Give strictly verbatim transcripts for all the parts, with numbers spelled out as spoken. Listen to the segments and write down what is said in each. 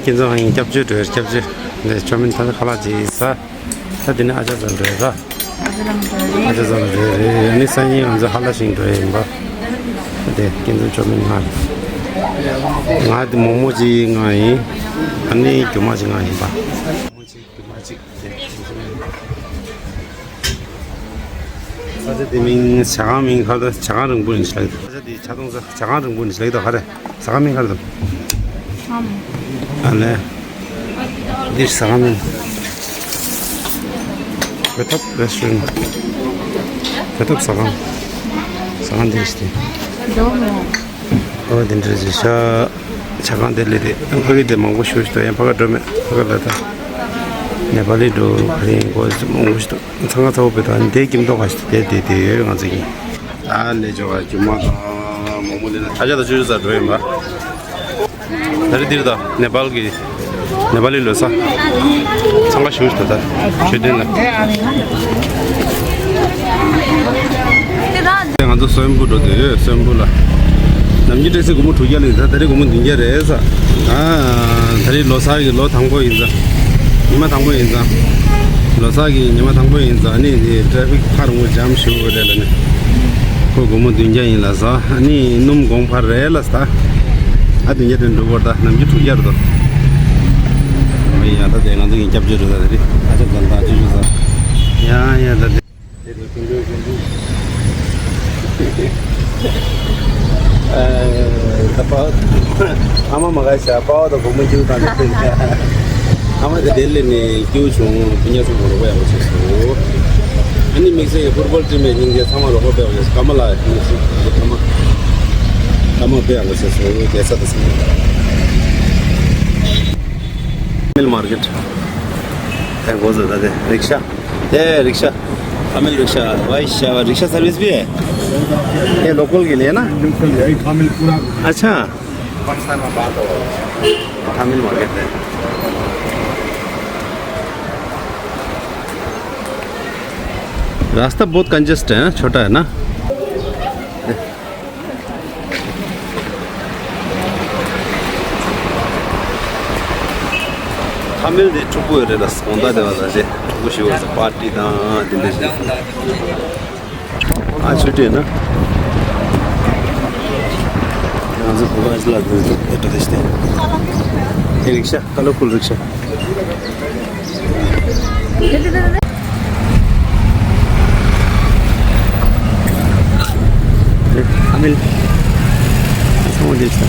ཁྱེད་ཚོ་ཧ་ཡིན་སྐྱབས་བཅོལ་འགྲོ་ཡ། སྐྱབས་བཅོལ་ནས་ཆོ་མིན་ད་ཁ་ལག་ཅིག་ཟ། ད་དེ་ནས་ཨ་ཅག་ཚོ་འགྲོ་ཡ་ད། ཨ་ཅག་ཚོ་འགྲོ་ཡ་རེད། ཨ་ནི་སང་ཉིན་ང་ཚོ་ཧ་ལ་ཞིང་འགྲོ་ཡ་ཡིན་པ། ད་དེ་ཁྱེད་ཚོ་ཆོ་མིན་ང་། ང་དེ་མོག་མོག་ཅིག་ང་ཡིན། ཨ་ནི་རྒྱུ་མ་ཅིག་ང་ཡིན་པ། མོག་མོག་ཅིག་རྒྱུ་མ་ཅིག་ས་ཆ་དེ་མིང་ཇ་ཁང་མིང་ག་རེ་ད། ཇ་ཁང་རིང་པོ་ནས་ལབ་ཀྱི་འདུག་ས་ཆ་དེ་ཇ་གཏོང་ས་ཇ་ཁང་རིང་པོ་ནས་ལབ་ཀྱི་འདུག་ག་རེ། ཟ་ཁང་མིང་ག་རེ་ད། ཨ་ལས། འདིར་ཟ་ཁང་མིང་། བོད་ཐབ་རེ་སི་ཊོ་རན་ཊི། བོད་ཐབ་ཟ་ཁང་། ཟ་ཁང་འདིར་ཞིག་སྟེ། ཨོ་དེ་འདྲ་ཞིག་ཤ། ཇ་ཁང་དེ་ལས་དེ་ཕ་གི་དེ་མང་པོ་ཞུ་ཞིག་ཏུ་ཡང་ཕ་ག་འགྲོ་མེད། ཕ་ག་ལ་ད་ནེ་པ་ལི་འགྲོ་ག་རེ་ཡིན་གོ་མང་པོ་ཞིག་ཏུ་ཚང་ཁ་ཚ་བོ་བོད་ད་དེ་ཀྱིམ་ཏོག་ག་ཞིག་དེ་དེ་དེ་ཡོད་ང་ཚོ་གི། ད་ལས་ཇོ་ག་ཇུ་མ་དང་མང་པོ་ལས་ན་ད་ཆ་ད་ཆུ་ཆུ་ས་འགྲོ་ཡིན་པ། ད་རེ་འདིར་ད་ནེ་པཱལ་གི་ནེ་པ་ལི་ལོ་གསར་འཚང་ཁ་ཤུགས་ཤིག་ད་ད་ཆོས་ལྡན་ལ། ང་ཚོ་སོན་པུ་འགྲོ་དུས་ཡོད་སོན་པུ་ལ། ནམ་རྒྱུན་སྤྲད་ཚེ་སྒོར་མོ་དྲུག་བརྒྱ་ལ་ཡིན་ཙང་ད་རེས་སྒོར་མོ་བདུན་བརྒྱ་རེད་ས། ད་ད་རེས་ལོ་གསར་གི་ལོ་དང་པོ་ཡིན་ཙང་། ཉི་མ་དང་པོ་ཡིན་ཙང་། ལོ་གསར་གི་ཉི་མ་དང་པོ་ཡིན་ཙང་ཨ་ནི་ཊེ་ཕིག་ཕར་འོ་འཇམ་ཞུ་རེད་ལ་ནི། ཁོ་སྒོར་མོ་བདུན་བརྒྱ་ཡིན་ལ་ས་ཨ་ནི་སྣུམ་གོང་འཕར་རེད་ལ་ས། ཨ་བདུན་བརྒྱ་དེ་འགྲོ་བར་ད་ནམ་རྒྱུན་དྲུག་བརྒྱ་རེད་དོ། ཨོ་ཡ་ད་དེ་ང་ཚོ་གི་སྐྱབས་བཅོལ་རེད་ད་དེ་རེད། ཨ་ཅག་ཙམ་ད་ཅི་ཞུ་ས། ཡ་ཡ་ད་དེ། དེ་ནི་ཀུན་འགྲོའི་ཀུན་འགྲོ། ཨ་ད་པ། ཨ་མ་མ་ག་ཤ་པ་བ་ད་སྒོར་མོ་སྐྱིད་དང་དེ། ཨ་མ་དེ་ལྡི་ལི་ནས་སྐྱིད་བྱུང་། ཕུ་ཉག་སུ་མོ་རོ་བ་ཡག་པོ་བྱས་སོ། ཨ་ནི་དམིགས་བསལ་གྱི་ཕུར་བལ་བསྟན་པའི་སྙིང་རྗེ་ཚང་མ་རོགས་པ་དཔེ་ཡག་པོ་བྱས་སོ། ཀ་མ་ལ་དམིགས་བསལ་གྱི་ཀ་མ། ཀ་མ་དཔེ་ཡག་པོ་བྱས་སོ། རྒྱལ་ས་དང་སེམས། མིལ་མར་ཀེཊ། དེ་འགོ་བཟོ་ད་དེ་རིག་ཤ། དེ་རིག་ཤ། ཨ་མིལ་རིག་ཤ། བའི་ཤ་རིག་ཤ་སར་ཝིས་བི། དེ་ལོ་ཀལ་གི་ལས་ན། बिल्कुल यही तमिल पूरा। अच्छा। पाकिस्तान में बात हो। तमिल मार्केट है। रास्ता बहुत कंजेस्ट है, छोटा है ना। ཐ་མིལ་དེ་ཕྲུ་གུ་ཡོད་རེད་ལ་དགོང་དག་དེ་བ་ལ་རྗེ་ཕྲུ་གུ་ཞིག་ཡོད་ས་པར་ཊི་དང་དེ་འདྲ་ཞིག་ཨ་ཆུ་སྤྲད་ན། ང་ཚོ་བོད་པ་ལ་དེ་འདྲ་དེ་ཞིག་དེ་རིག་ཤ་ཀ་ལོ་ཁུལ་རིག་ཤ། ཨ་མིལ། ཚང་མ་བསྡད་ཤག་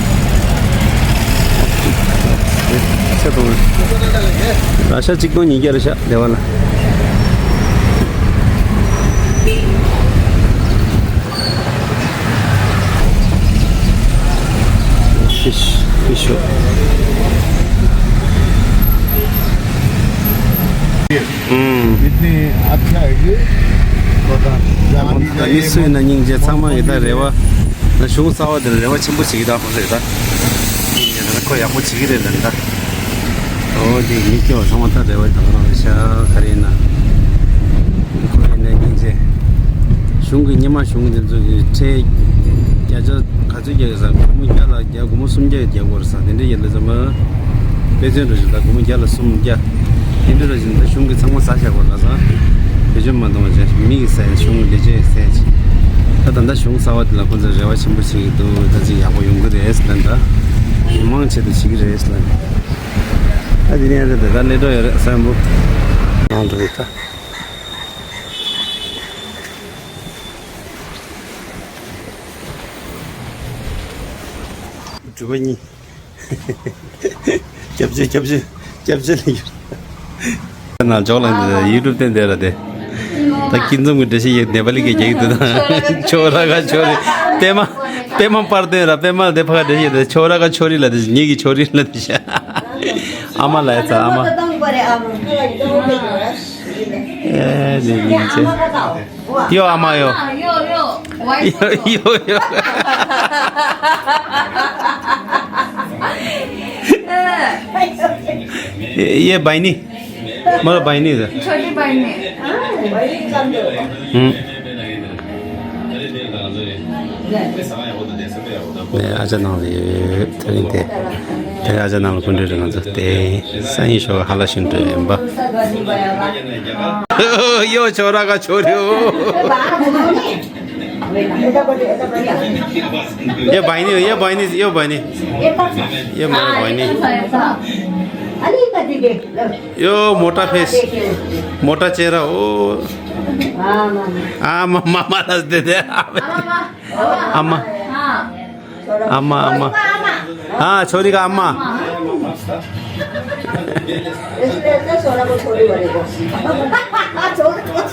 ཆ་གཏོང་ར་ཤ་གཅིག་སྟོང་ཉིས་བརྒྱ་རེད་ཤག་སྡེ་བ་ལ། ཕིཤ་ཕིཤ་ཤོ། हम्म। इतनी अच्छा है कि पता जान ही जाइए। ཡིད་སུ་ཡིན་ན་སྙིང་རྗེ། ཚང་མ་ཡི་ད་རེ་བ། ན་གཞུང་གསར་བ་འདིར་རེ་བ་ཆེན་པོ་བྱེད་ཀྱི་ད་ཁོ་ཟེར་ད། སྙིང་རྗེ་ད་ཁོ་ཡག་པོ་བྱེད་ཀྱི་རེད་ད་ད། ཨོ་དེ་མི་སྐྱོ་བ་ཚང་མ་ད་རེ་བ་ད་ག་རང་རེད་ཤག་ག་རེ་ཡིན་ན། ཁོ་ཡིན་ན་སྙིང་རྗེ། གཞུང་གི་སྔོན་མ་གཞུང་འདི་ཚོ་གི་ཁྲལ་བརྒྱ་ཆ་ག་ཚོད་རྒྱག་གི་ཟེར། སྒོར་མོ་བརྒྱ་ལ་བརྒྱ། སྒོར་མོ་སུམ་བརྒྱ་ཡི་རྒྱག་དགོས་རེད་ཟེར། དེ་འདྲ་ཡིན་ལ་ཚང་མ་དཔེ་མཚོན་འདྲ་ཞིག་ད་སྒོར་མོ་བརྒྱ་ལ་སུམ་བརྒྱ། དེ་འདྲ་ར་བཞིན་ད་གཞུང་གི་ཚང་མ་ཟ་བཞག་པ་ལ་ས། བེད་སྤྱོད་མ་གཏོང་བ་བྱས། མི་གིས་ཟས། གཞུང་གི་ལས་བྱེད་ཟས་བྱས། ད་ད་ལྟ་གཞུང་གསར་བ་དེ་ལ་ཁོ་ཚོས་རེ་བ་ཆེན་པོ་བྱེད་ཀྱི་འདུག་ད་ཅིག་ཡག་པོ་ཡོང་གི་རེད་ལབ། ད་མི་མང་ཆེད་དུ་བྱེད་ཀྱི་རེད་ལབ། ད་དེ་ནས་རེད། ད་ད་ལས་འགྲོ་ཡོད་རེད་བསམ་པོ། ཡང་འགྲོ་གི་ད། སྒྲུབ་པ་གཉིས། སྐྱབས་བཅོལ། སྐྱབས་བཅོལ། སྐྱབས་བཅོལ་ལ་ཡོད། ན་འཇོག་ལ་འདི་ཡུ་ཊུབ་སྟེང་བསྡད་ར་དེ། ད་ཀུན་འཛོམས་ཀྱི་འགྲེལ་བཤད་ཡེ་ནེ་པ་ལི་གི་རྒྱག་གི་འདུག་ད་ཆོ་ར་ག་ཆོ་རི། པད་མ། པད་མ་པར་སྟོན་ར། པད་མ་དེ་ཕ་ག་འགྲེལ་བཤད་དེ་ཆོ་ར་ག་ཆོ་རི་ལ་དེ་ཉིད་ཀྱི་ཆོ་རི་ལ་དེ་ཤ། ཨ་མ་ལ་ཡ་ཚ་ཨ་མ། ཨེ་དེ་ཉིད་ཆེ། ཡོ་ཨ་མ་ཡོ། ཡོ་ཡོ། ཡོ་ཡོ། ये बहनी। मेरा बहनी है। छोटी बहनी। हम्म। ནས་ཨ་ཅག་ནང་ལ་ཡོད། དེ་རིང་དེ་དེ་ཨ་ཅག་ནང་ལ་སྐུ་མགྲོན་རེད། ང་ཚོ་དེ་སང་ཉིན་ཞོགས་ཀ་ཧ་ལ་ཞིང་འགྲོ་ཡིན་པ། ཡོ་ཆོ་ར་ག་ཆོ་རེ་ཨོ། ये भाई नहीं, ये भाई नहीं, ये भाई नहीं, ये मेरा भाई नहीं। यो मोटा फेस, मोटा चेहरा, ओ। आमा, मामा दे दे। आमा, आमा, आमा। हाँ, छोरी का अम्मा।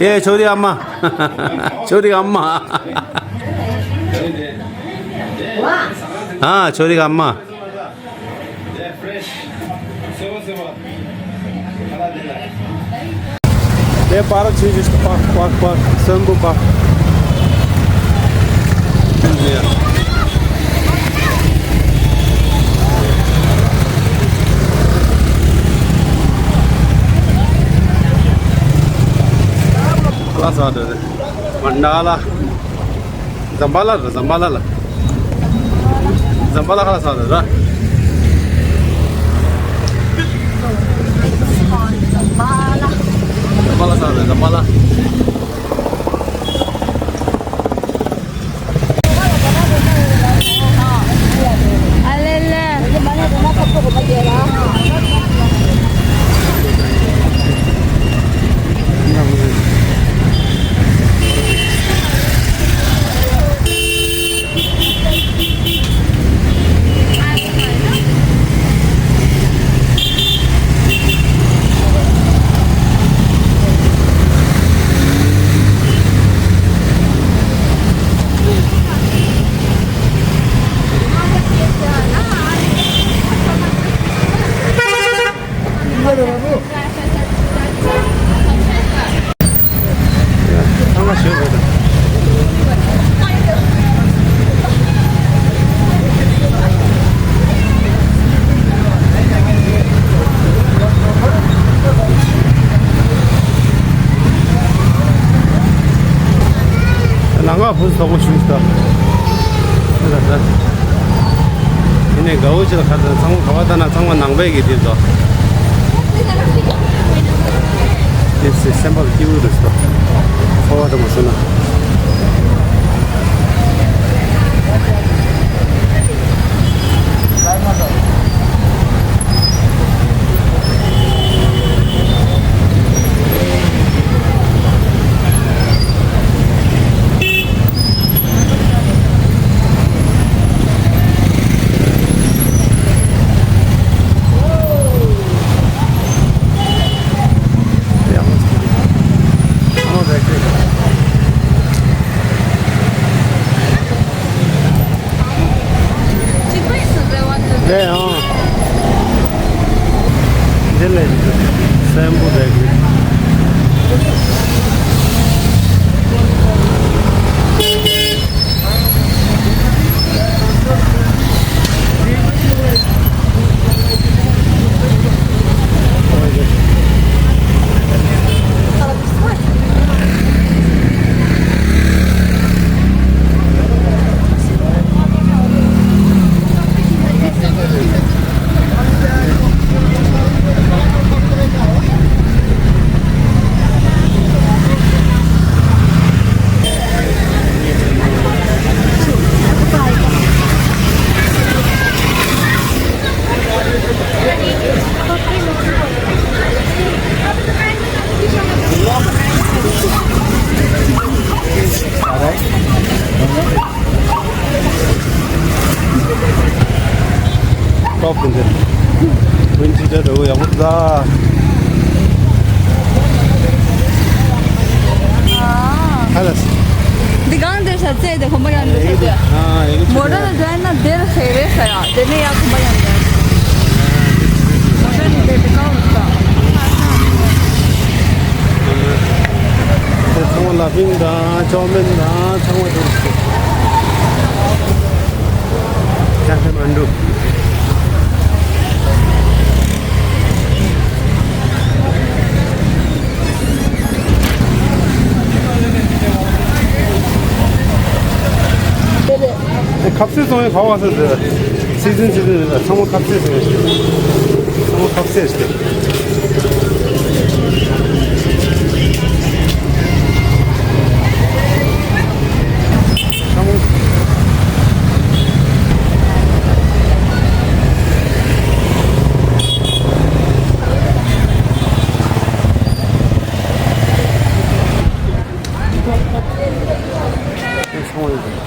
ए छोरी अम्मा। छोरी अम्मा। हाँ, छोरी का अम्मा। ए पार्क छ जस्तो park, park, park, Swayambhu park. Class order है। भंडाला। जम्बाला र, जम्बाला ल। जम्बाला खाला सादा र। जम्बाला सादा, जम्बाला। ནང་ང་བུ་སོག་པོ་ཞུས་ད། དེ་ནས་དགའ་བོ་ཅི་ལ་ཁ་ཚ་ཚང་མ་ག་བ་ལྟ་ན་ཚང་མ་ནང་པའི་གི་དེ་ཚོ། དེ་ཚེ་སེམས་པ་སྐྱིད་པོ་རེད་ཟེར། འཚོ་བ་དང་མ་སོང་ན། རེད་ཨང་། འདི་ལས་སེམས་པོ་བསྡད་དགོས། ཊོབ་དེ་འདྲ། ཝིན་ཇི་འདྲ་འདྲ་བོ་ཡག་པོ་འདུག་ད། ཨ། ཧ་ལས། འདི་གང་འདིར་ས་ཚེ་དེ་ཁོམ་པ་ཡང་འདིར་ས་དེ། མོ་ཊ་ལ་འགྲོ་ན་འདིར་ཧེ་རེ་ས་ཡ། དེ་ནས་ཡག་ཁོམ་པ་ཡང་འདིར། མོ་ཊ་ནི་དེ་དེ་གང་འདུག་ད། དེ་ཚང་མ་ལ་ཕིང་དང་ཅོ་མིན་དང་ཚང་མ་འདུག་ཁ་ཧེ་མ་འདུག་ཁ་ཟས་བཙོང་ཡས་ག་བ་ཟེར་ཟེར། སི་ཛིན་སི་ཛིན་རེད། ཚང་མ་ཁ་ཟས་བཙོང་ཡས་ཟེར། ཚང་མ་ཁ་ཟས་ཟེར། ཚང་མ། ཚང་མ་ཡོད་རེད།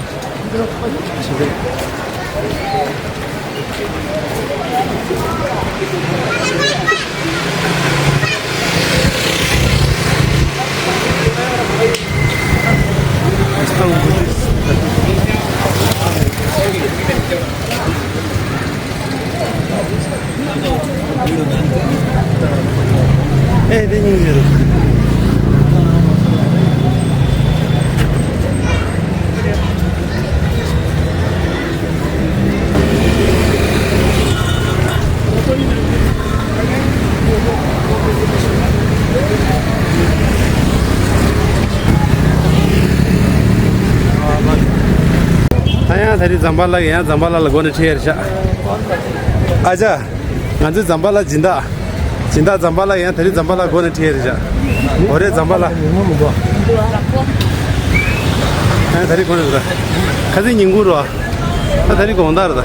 ཨེ་དེ་སྙིང་རྗེ་རེད། ད་ཡང་ད་རེས་ཛམ་བྷ་ལ་ཡང་ཛམ་བྷ་ལ་ལ་སྒོ་ནས་ཁྲིད་ཡར་ཤག་ཨ་ཅག་ང་ཚོའི་ཛམ་བྷ་ལ་སྦྱིན་བདག་སྦྱིན་བདག་ཛམ་བྷ་ལ་ཡང་ད་རེས་ཛམ་བྷ་ལ་སྒོ་ནས་ཁྲིད་ཡར་ཤག་འོ་རེད། ཛམ་བྷ་ལ་ཡང་ད་རེས་སྒོ་ནས་ཁ་སང་ཉིན་གུང་རེད་བ། ད་ད་རེས་དགོང་དག་རེད་ད།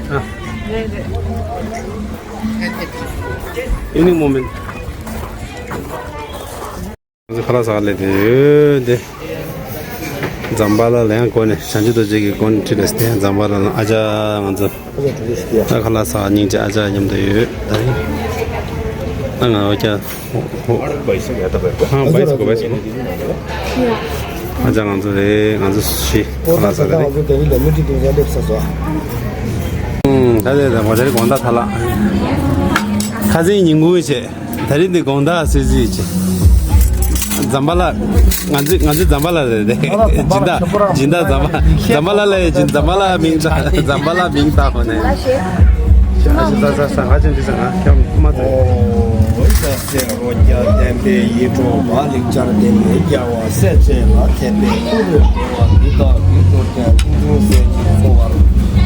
ཨ། Evening moment. ང་ཚོ་ཁ་ལག་ཟ་ག་སླེབས་དེ་ཡོད་དེ། ཛམ་བྷ་ལ་ལ་ཡང་སྒོ་ནས་བྱང་ཆུབ་རྡོ་རྗེ་གི་སྒོ་ནས་ཁྲིད་ལས་དེ་ཛམ་བྷ་ལ་ལ་ཨ་ཅག་ང་ཚོ་ད་ཁ་ལག་ཟ་སྙིང་རྗེ་ཨ་ཅག་མཉམ་དུ་ཡོད་ད་རིང་། ད་ང་འོ་ཀྱ་ཧོ་ཧོ། ཨ་བྷའི་སི་ཀལ་ཡ་ད་བྷའི་སི་ཀལ། ཨ་བྷའི་སི་ཀལ་བྷའི་སི་ཀལ། ཨ་ཅག་ང་ཚོ་རེད། ང་ཚོ་བཞི་ཁ་ལག་ཟ་ག་རེད། ང་ཚོ་དེ་རིང་ལ་མི་ཁྲི་དུང་ཡ་སླེབས་ས་སོ། ཨུམ། ད་ལྟ་ད་ང་ཚོ་རེད་དགོང་དག་ཐ་ལག་ཁ་སང་ཉིན་གུང་བྱས། ད་རིང་འདི་དགོང་དག་སི་སི་ཅི། ཛམ་བྷ་ལ། ང་ཚོ་ང་ཚོ་ཛམ་བྷ་ལ་རེད་དེ། སྦྱིན་བདག་སྦྱིན་བདག་ཛམ་བྷ་ཛམ་བྷ་ལ་ལ་ཡི་སྦྱིན་ཛམ་བྷ་ལ་མིང་བཏགས་ཛམ་བྷ་ལ་མིང་བཏགས་ཧོ་ནས། ས་ས་ས་ཧ་ཅང་འདི་ས་ང་ཁྱམ་མ་ཚོ། ཨོ་ས་སེ་རོ་རྒྱ་བསྟན་པའི་ཡིད་འཕྲོག་པ་ལེགས་སྦྱར་ལྡན་པའི་རྒྱལ་བ་སྲས་བཅས་ལ་དད་པས་བསྐུལ་བའི་འགྲོ་བ་འདི་དག་གི་རྟོགས་ལྡན་ཀུན་འབྱུང་སྲས་ཀྱི་འཚོ་བར་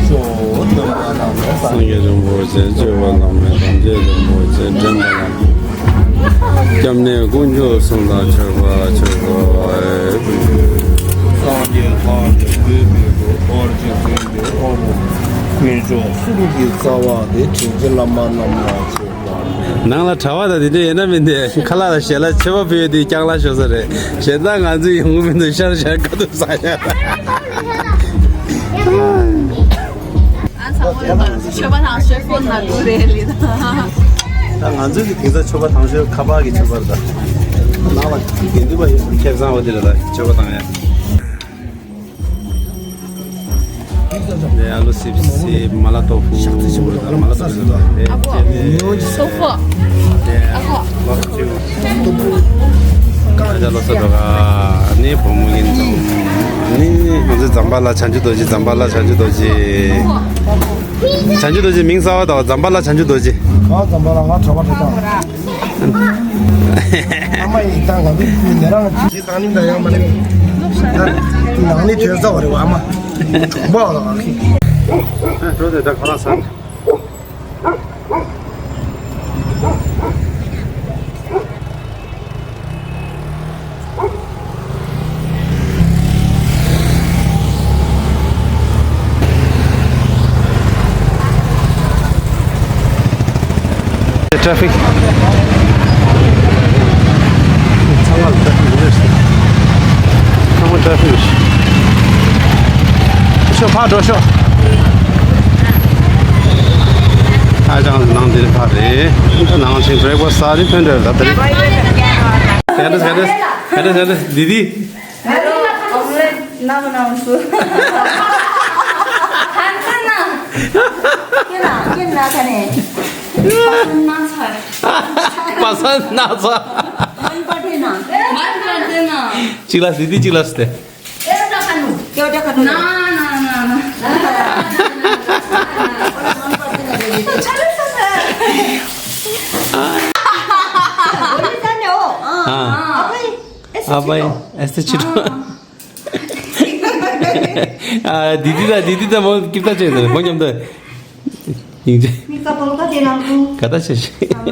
ཤོག་སྟོན་པ་རྣམས་ལ་སངས་རྒྱས་རིན་པོ་ཆེ་སྤྱོད་པ་བླ་མེད་དང་རྗེ་རིན་པོ་ཆེ་འདྲེན་པ་དང་། སྐྱབས་གནས་དཀོན་མཆོག་གསུམ་ལ་མཆོད་པ་མཆོད་པ། སངས་རྒྱས་ལྷ་འདྲེ་བོད་མི་འགྲོ་རྡོ་རྗེ་སེམས་དཔའི་དབང་པོ་དཀོན་མཆོག་གསུམ་གྱི་རྩ་བ་སྟེ་དྲིན་ཅན་བླ་མ་རྣམས་ལ་མཆོད་པ། ནང་ལ་གྲྭ་པ་དང་དེ་འདྲ་ཡོད་ན་མིན་ཏེ་ཁ་ལག་ལ་ཞལ་ལག་མཆོད་པ་ཕུལ་ཡོད་དེ་རྐྱང་ལག་ཤོར་ས་རེད། གཞན་དག་ང་ཚོས་ཡོང་གི་མི་འདུག་ཤར་ཤར་ཁ་ཐུག་ཟ་ཡ། ཨ་ཚང་མ་ལ་མཆོད་པ་དང་ཤོད་ཁོ་ན་དགོས་རེད་ལི་ད། ད་ང་ཚོའི་གི་དེང་སང་མཆོད་པ་དང་ཤོད་ཁ་པར་གི་མཆོད་པ་རེད་ད། ནང་ལ་དགེ་འདུན་པ་ཡོད་ཁེ་བཟང་བ་དེ་རེད་ད་མཆོད་པ་དང་ཡ། ནས་ཨ་ལུ་སིབ་སིབ་མ་ལ་ཏོ་ཧྥུ་མ་ལ་ཏོ་ཧྥུ་དང་། སོ་ཧྥུ། ཨ་ཁོ། ཨ་ཅག་ལོ་སོ་འགྲོ་ག་ནི་བུ་མོ་ཡིན་ཙང་། ནི་ང་ཚོ་ཛམ་བྷ་ལ་བྱང་ཆུབ་རྡོ་རྗེ། ཛམ་བྷ་ལ་བྱང་ཆུབ་རྡོ་རྗེ། བྱང་ཆུབ་རྡོ་རྗེ་མིང་གསར་བ་དང་ཛམ་བྷ་ལ་བྱང་ཆུབ་རྡོ་རྗེ། ང་ཛམ་བྷ་ལ་ང་གྲྭ་པ་གྲྭ་ཚང་། ཨ་མ་ཡིས་ད་ང་ཚོ་ཁུལ་ནས་རང་གི་བཏང་ནི་འདྲ་ཡང་མ་རེད། ད་ནང་ནས་དོན་རྩ་བ་རེད་བ་ཨ་མ། གྲོང་པ་བ་ལ་ང་ཁི། འགྲོ་དེ་ད་ཁ་ལག་ཟ། ཊ་ཕིག་ཚང་མ་ཊ་ཕིག་རེད། ཚང་མ་ཊ་ཕིག་རེད། ཤོག་ཕར་འགྲོ་ཤོག་ཨ་ཅང་ནང་འདིར་ཕར་རེད། ནང་ཆེན་བྷི་རེག་ཕ་སི་ཊི་ཟ་རིན་ཕན་འདྲ་ད་དེ་རེད། ག་འདྲ་ག་འདྲ་ག་འདྲ་ག་འདྲ་དི་དི། ཨོམ་ལེ་ནང་ནང་སུ། ཧན་ཧན་ན། ཁྱེད་ན་ཁྱེད་ན་ཁ་ནས། པ་སན་ན་ཚ། པ་སན་ན་ཚ། མན་པ་ཏེ་ན། མན་པ་ཏེ་ན། གཅིག་ལ་སི་དི་གཅིག་ལ་སི་ཏེ། ཨེ་ད་ཁ་ནུ། ཀྱོ་ཏེ་ཁ་ནུ། ན་ན་ན་ན། ཨ། ཨ་བའི་ཨེ་སི་ཏེ་ཅི་རོ། ཨ། དིདི་དང་དིདི་དང་མོ་ཀིབ་ཏ་ཆེ་ཟེར་མོ་མཉམ་དུ། སྙིང་རྗེ། མི་ཀ་པོ་ཀ་དེ་ནང་དུ། ག་ད་ཆེ་ཆེ། ཨ་མ་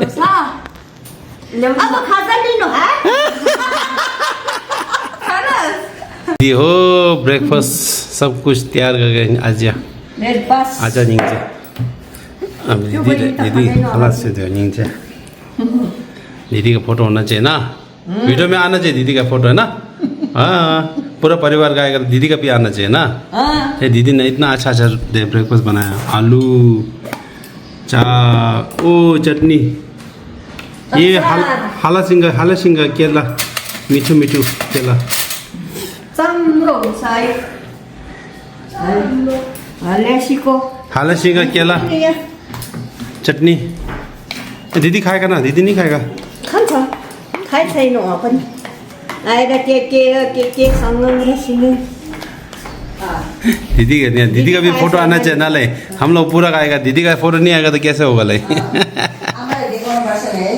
ཁ་ས་ལི་ནོ་ཧ། ཁ་ལ། दी हो ब्रेकफास्ट, सब कुछ तैयार करके आ जा। ब्रेकफास्ट। आ जा निंजे। अब दीदी, दीदी खलास से दो निंजे। दीदी का फोटो होना चाहिए ना। वीडियो में आना चाहिए दीदी का फोटो, है ना? हाँ, पूरा परिवार का आएगा तो दीदी का भी आना चाहिए ना। हाँ। ये दीदी ने इतना अच्छा अच्छा दे ब्रेकफास्ट बनाया। आलू, चा, ओ चटनी। ये हल, हलासिंगा, हलासिंगा केला, मिठो मिठो केला। चम्रो साई। हलासिको। हलासिंगा केला। चटनी। ए, दीदी खाएगा ना? दीदी नहीं खाएगा? खान्छ। खाइ छैन उहाँ पनि। आएर के के के के सँग रहेछन्। दीदी का, दीदी का भी फोटो आना चाहिए ना ले। हम लोग पूरा का आएगा, दीदी का फोटो नहीं आएगा तो कैसे होगा ले? आमाले देखाउनु पर्छ नि है।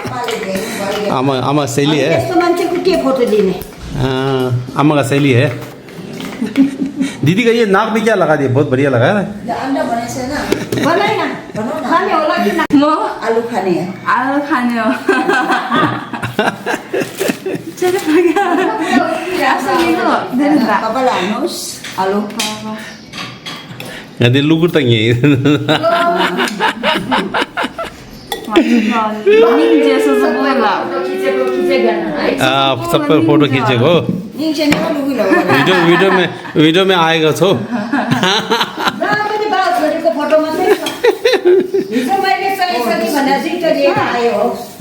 आमाले देख्नु पर्यो। आमा, आमा शैली है। यस्तो मान्छेको के फोटो लिने? हाँ, आमा का शैली है। दीदी का ये नाक में क्या लगा दिया? बहुत बढ़िया लगा है ना? ये अंडा बने से ना। बनाए ना। बनाओ ना। खाने वाला कि ना? म आलु खाने हैं। आलु खाने हो। चलो, बढ़िया। आपसे मिलो। धन्यवाद। पापालाई हाल्नुहोस्, आलु। हाँ, हाँ। ང་འདི་གློ་བུར་བཏང་ངེས། ཉིན་རྗེས་སུ་གཟུགས་པོ་ལ། आ, सब पर फोटो खींचेगा। वीडियो, वीडियो में, वीडियो में आएगा तो।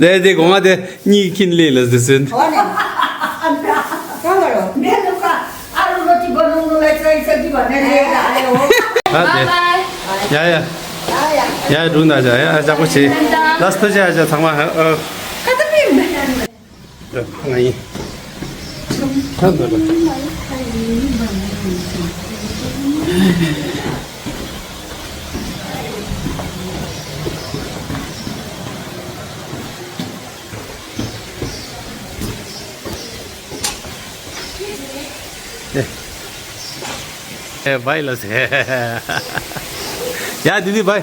दे दे घुमा दे। नी किन ले लस दे सुन। आलु रोटी बनाउनुलाई चाहिन्छ कि भनेर लिएर आयो हो। हाँ, दे। Bye bye. या, या। या, या। या, ढुङ्गा जा, या, जा, पछि। लास्ट चाहिँ आज थामा, अ। कता पनि। ए, ए, भाइ ल से। या, दिदी, भाइ।